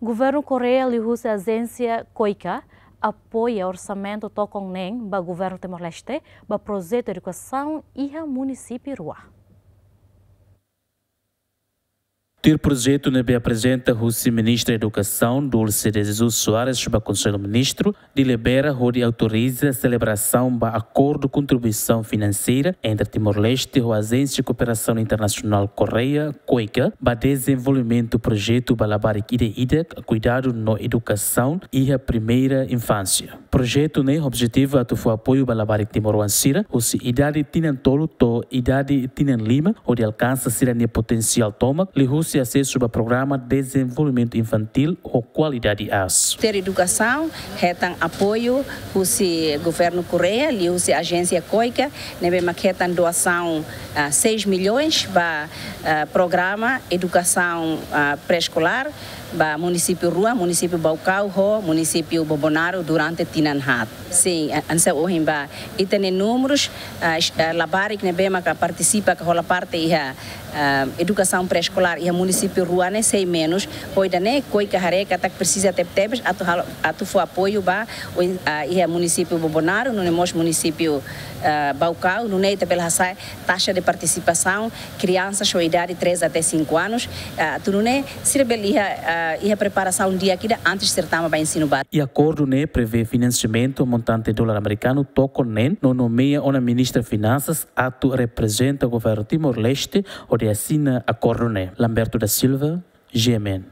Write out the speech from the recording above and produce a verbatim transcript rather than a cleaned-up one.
Governu Koreia liuhusi ajénsia KOICA apoia orsamentu tokon neen ba Governu Timor-Leste ba projetu edukasaun iha munisípiu rua. Tuir projetu ne'ebé aprezenta husi Ministra Edukasaun, Dulce de Jesus Soares, ba Konsellu Ministru, delibera hodi autoriza selebrasaun ba akordu kontribuisaun finanseira entre Timor-Leste ho Ajénsia Kooperasaun Internasionál Koreia, KOICA, ba dezenvolvimentu projetu ba labarik ida-idak, kuidadu no edukasaun iha primeira infánsia. Projetu ne'e objetivu atu fó apoiu ba labarik timoroan sira husi idade tinan tolu to'o idade tinan lima, hodi alkansa sira-nia potensiál tomak, liuhusi asesu ba programa dezenvolvimentu infantíl ho kualidade aas. Ministériu Edukasaun hetan apoiu husi Governu Koreia, liuhusi ajénsia KOICA, ne'ebé mak hetan doasaun, ah, seis milhões ba, ah, programa edukasaun, ah, pré-eskolár ba munisípiu rua, munisípiu Baucau ho munisípiu Bobonaro durante tinan haat. Sin, a-, hanesan ohin ba ita-nia númerus, ah, es-, ah, labarik ne'ebé maka partisipa ka hola parte iha, ah, edukasaun pré-eskolár iha munisípiu rua ne'e sei menus, ho ida-ne'e KOICA haree katak presiza tebetebes atu halo, atu fó apoiu ba, o in-, ah, iha munisípiu Bobonaro, nune'e mós munisípiu, ah, Baucau, nune'e ita bele hasa'e taxa de partisipasaun kriansas ho idade três até cinco anos, ah, atu nune'e sira bele iha, ah, iha preparasaun di'ak ida antes sira tama ba ensinu báziku. I akordu ne'e prevee finansiamentu montante dolar amerikanu tokon neen, no nomeia ona Ministra Finansas atu reprezenta Governu Timor-Leste hodi asina akordu ne'e. Lamberto da Silva, G M N.